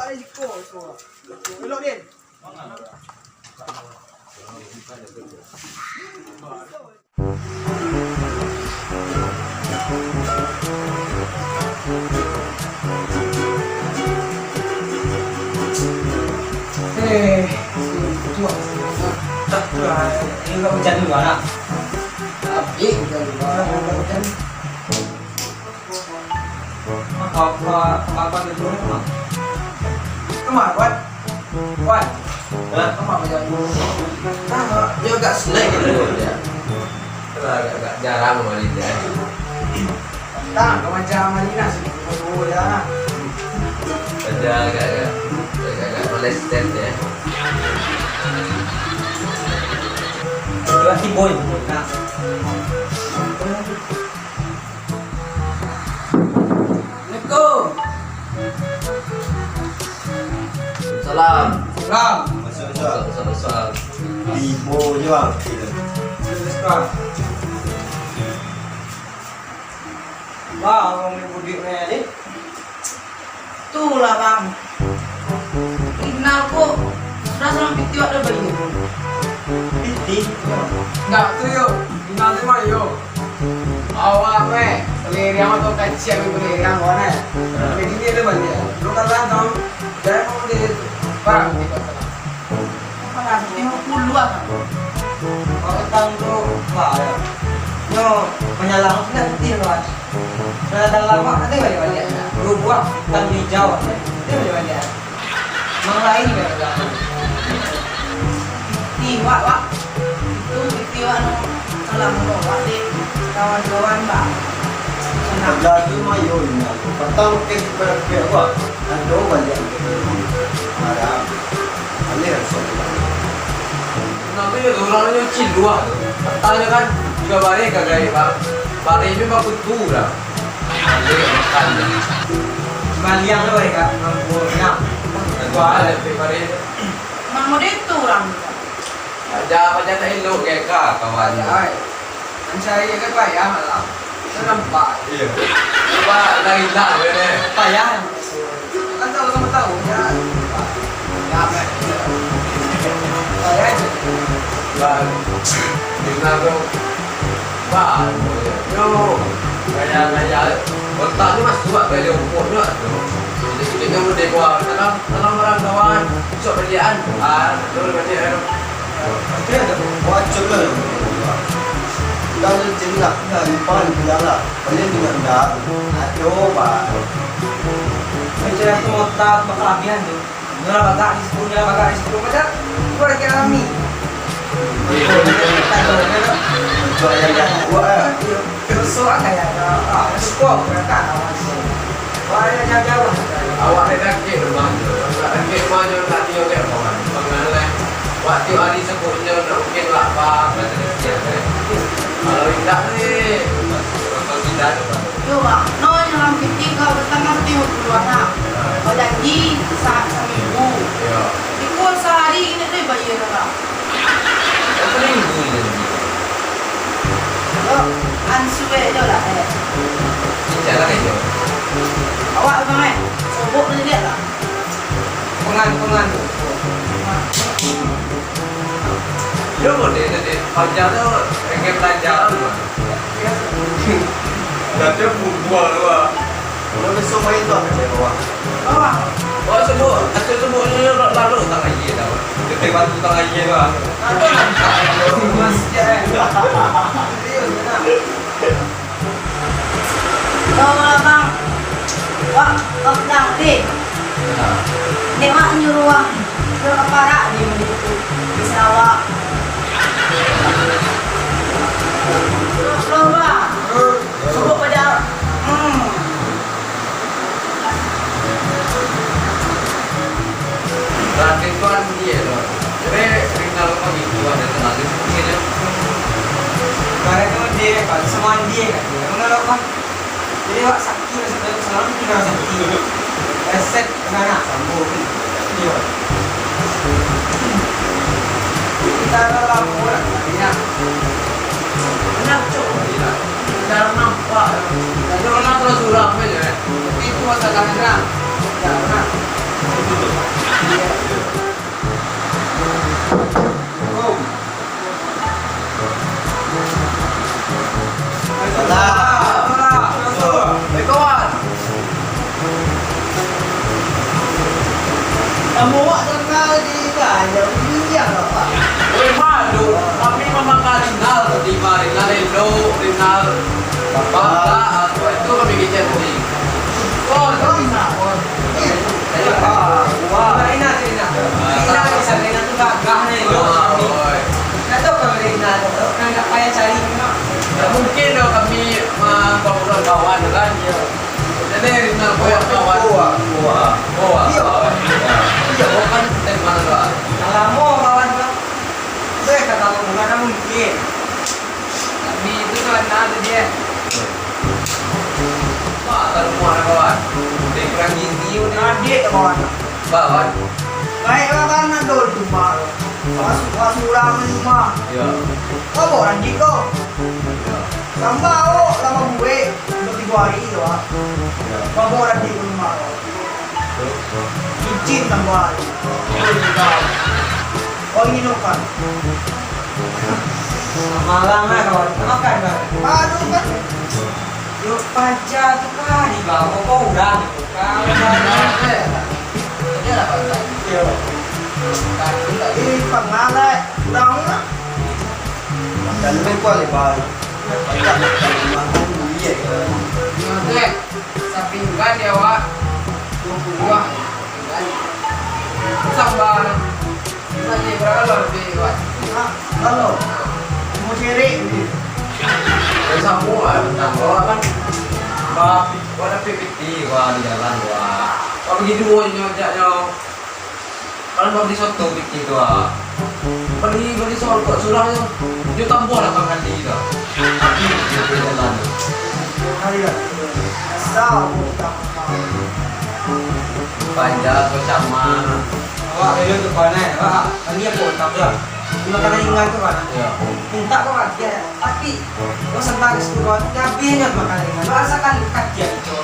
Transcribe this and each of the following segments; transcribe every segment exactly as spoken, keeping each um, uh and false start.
Elok, Din. Eh, tuak. Tak, tuak. Ini enggak hujan dulu, anak. Tapi hujan dulu, anak. Hujan. Apa, apa, apa dulu, Mak? Kemar, Wan. Wan. Hah? Kemar, Wan. Nah, dia agak slack gitu, ya. Agak, agak jarang, Wan, dia. Nah, kau macam Malina sih, dulu, ya. Ada agak, agak, agak, agak molested, ya. Laki boy, nah. Assalamualaikum. Salam. Salam. Masuk, masuk. Masuk, masuk, masuk. Tibo jo, Bang. Terus, Bang. Bang, urang ni budik ni, Dik. Tu lah, Bang. Inal ko, sudah salang pitih awak dah bali. Pitih? Ndak tu yo. Inal tu mah yo. Awak meh, keliriang atau kacik ambil keliriang kawan eh. Jadi dia dah bali. Lu kalah tau. Jangan mau dia. Bang, kita salah. Apo lah, limo puluah lah. Kalau tang tu, wah, yo. Nyo, manyalang tu lah pitih tu, kan. Sudah datang lama, nanti balik-balik. Dua buah, hitam hijau, nanti balik-balik. Mang lain balik-balik. Pitih, wak, wak. Itu pitih, wak, no. Salam, no, wak, dek. Kawan-kawan, bang. Senang. Jadi, mayo, ini aku. Petang, oke, super, oke, wak. Ado baliak. Haram. Alih rasa tu. Nah, tu yo, urang nyo ciluah tu. Katanyo kan, jikok bareh ka gaek, Bang. Bareh nyo bakutu lah. Alih makan. Baliang tu bareh ka, Bang. Nah, tu lah, bareh. Mang model tu urang tu. Aja, aja tak elok gaek ka, kawan. Ai. Mancari kan payah lah. Kan nampak. Iyo. Nampak dari dah, kan, eh? Payah. Kan tahu sama tahu, ya. Ya, kan. Payah je. Bang, dengar tu. Bang, yo. Gaya-gaya. Otak ni masuk buat gaya umpuk ni, Bang. Jadi, kita ni boleh buat. Tenang, tenang, barang kawan. Besok balian. Ah, betul, balian. Oke, ada. Wacul lah. Dah ada jelas, dah limpah, limpah lah. Balik dengan dah. Aduh, Pak. Macam tu otak bakal habis tu. Nyolah bagak di situ, nyolah bagak di situ. Macam tu lagi alami. Itu yang dah buat, eh. Iya. Besok kan kayak ada, ah, ada sekolah, kan, kawan. Wah, ada jauh-jauh. Awak ada sakit rumah tu. Awak sakit rumah tu, tak tengok dia, kawan. Pengalai. Waktu hari sebutnya, nak mungkin lah apa, kata dia, eh. Kalau indak ni, kalau tidak, Pak. Yo, Pak. No, dalam pitih kau datang kan tengok keluar, nak. Kau janji sa-, seminggu. Ya. Iko sehari ini tu bayar, Pak. Apa ni ibu ni? Yo, ansuek jo lah, eh. Bicara aja. Awak abang, eh, sobok ni dia lah. Pengan, pengan. Yo, boleh tadi. Pajar tu, pengen pelajaran, Pak. Dah dia bubuang tu, Pak. Kalau besok main tu, apa cewek, Pak? Apa? Oh, sebut, asal sebut ni lalu, lalu tak lagi dah, Pak. Kita bantu tak lagi, Pak. Ada lah. Serius, benar. Tolong, Bang. Wak, wak pedang, deh. Dek wak nyuruah, nyuruah ka parak di, di Sarawak. Tolong, Bang. Suruh pada, hmm. Berarti tuan dia tu. Jadi, tinggal apa gitu, ada kenal dia mungkin ya. Barang tu dia, Pak, sama dia, kan? Dia mana, Pak? Jadi, awak sakit, maksudnya, selalu kita sakit. Reset, kena nak sambung. Iya. Kita ada laporan, ya. Benar, Cok. Iya. Dalam nampak. Jadi, orang terus ulang aja, eh. Tapi itu masalahnya, kan? Tidak pernah. Kamu awak kenal di Banjar, India, Pak? Woi, Madu, kami memang kenal di Rinal, Rinal Elok, Rinal Bapak, apa itu kami kecil tadi. Oh, itu bisa. Oh, iya. Iya, Pak. Wah. Rinal, Rinal, Rinal. Rinal bisa, Rinal tu gagah nih, Elok. Wah, woi. Nggak tahu kalau Rinal, Elok, nggak payah cari, Rinal. Ya, mungkin kalau kami, ah, babulan kawan, kan? Iya. Jadi, Rinal, kau yang kawan. Wah, wah. Wah, iya. Kawan. Iya, kau kan dari mana, Pak? Dah lama kawan, Pak. Beh, kata aku, mana mungkin? Tapi itu tu anak tu dia. Wah, tak rumah nak kawan. Dia kurang gizi pun dia. Adik tak kawan. Kawan. Baik lah kan, nak dulu rumah. Pas, pas urang rumah. Ya. Kau bawa adik kau. Ya. Tambah awak lama buek, dua tiga hari tu, ah. Ya. Kau bawa adik ke rumah kau. Licin tambah. Kau ingin makan? Malam lah kawan, makan kan? Baru kan? Yuk paja tu kan di bawah kau urang tu kan. Iya. Ini pengalai urang lah. Makan lebih kuat lebar. Paja makan rumah tu iya. Iya, Dek. Sapinggan di awak, dua puluah, sapinggan. Sambal, bisa je, bara lo lebih kuat? Hah? Bara lo? Mau cari? Ya, samo lah, tentang awak kan. Wah, wah, ada P P T, wah, di jalan, wah. Wah, begitu, wah, nyo, jak, nyo. Kalau mau beli soto pitih tu, ah. Beli, beli soto surang tu. Dia tambah lah kali tu. Tapi dia jalan. Hari dah. Asal pun tak apa. Panjang tu sama. Awak dulu tu panai, awak. Kami apa otak tu? Cuma kena ingat tu kan. Ya. Minta kau kan, dia. Tapi, kau sentak ke situ, kau. Dia habisnya makanan. Kau rasakan kacian itu.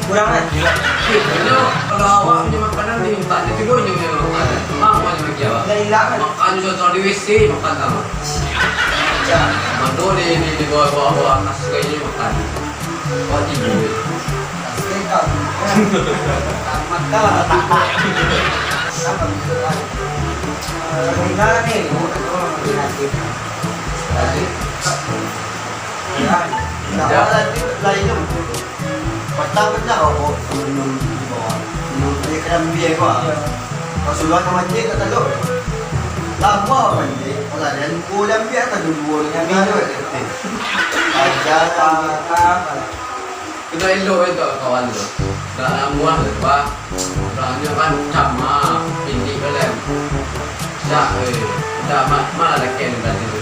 Kurang aja. Inyo, kalau awak punyo makanan, diminta aja tigo inyo punyo makanan. Mak, mak, mak, mak, mak. Dah hilang kan? Makan juga, kalau di W C, makan sama. Macam. Mando di, di, di bawah, bawah, bawah atas, kayaknya makan. Wah, tidur. Tamat dah lah, tapi. Apa gitu, kan? Kalau tinggal nih, mau ketemu sama dia nanti. Tadi. Ya, nggak apa lagi, lainnya betul tuh. Patang pernah rokok sama minum di bawah. Minum air kerambi air gua. Pas sudah ka masjid, tak tahu. Lama masjid, kalau ada yang pukul diambil, tak dulu dengan dia, dia kata. Ajar. Kena elok itu kawan tu. Dah lama tu, bah. Urangnyo kan cama, pindik balem. Dak, eh, dak ma-, ma lah dakek ni tadi tu.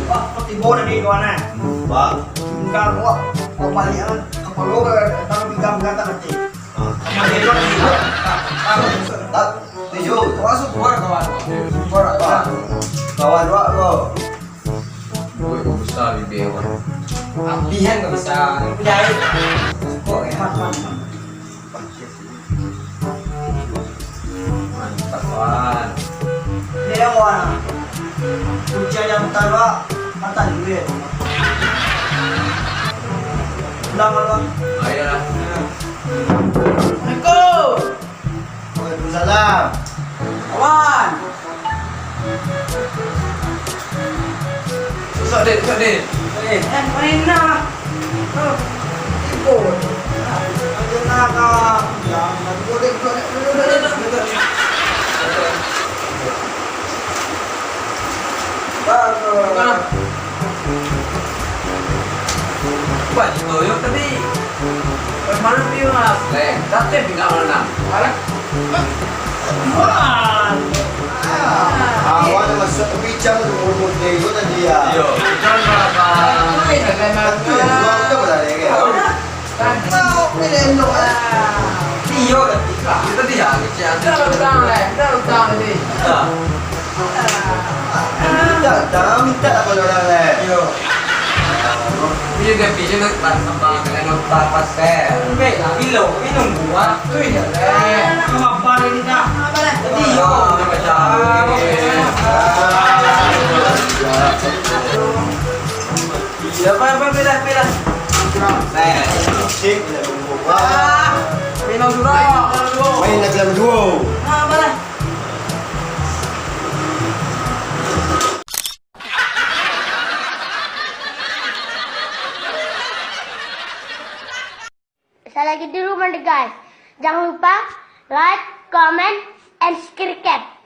Wah, kau tibo tadi kawan, eh? Wah. Tinggal kau, kau balik, eh. Apa lo, eh, kalau tiga mengata nanti. Ah. Sama dia tu, tak, tak, tak, tak. Tak, tujuh. Kau masuk keluar, kawan. Keluar, kawan. Kawan, wak, kau. Buek ko basa bibia awak. Apihan ka basa. Jahit. Suko, eh. Mantap, wan. Ni, wan. Kunci aja mutar, Wak. Mata dulu, ya. Pulang, Wak. Ayolah. Ya. Assalamualaikum. Waalaikumsalam. Kawan. Sok, Dek, sok, Dek. Eh, eh, main lah. Oh, tipu. Ayo, nak, nak. Jangan, duduk, duduk, duduk, duduk, duduk, duduk. Bagus. Mana? Wah, itu yo tadi. Mana dia, Mas? Leh, tapi pindah mana? Mana? Wah. Awak dah masuk ke picang tu, umur muda itu tadi ya. Yo, picang berapa? Itu ya, memang. Itu ya, dua kita berada ya. Mau pilih lo lah. Iyo, tapi lah. Kita dia kecil. Dah utang lah, dah utang tadi. Dah. Minta, dah minta lah kalau orang lain. Iyo. Ini dia pilih nak tambah kena nota pas teh. Baik lah, bilo, minum buah. Tu ya, leh. Apa ini nak? Jadi, yo. Macam. Iya, apa, apa, pilih, pilih. Nah, cik, pilih bumbu. Wah. Main lah dalam duo. Salah gitu dulu, mande, guys. Jangan lupa like, comment, and subscribe.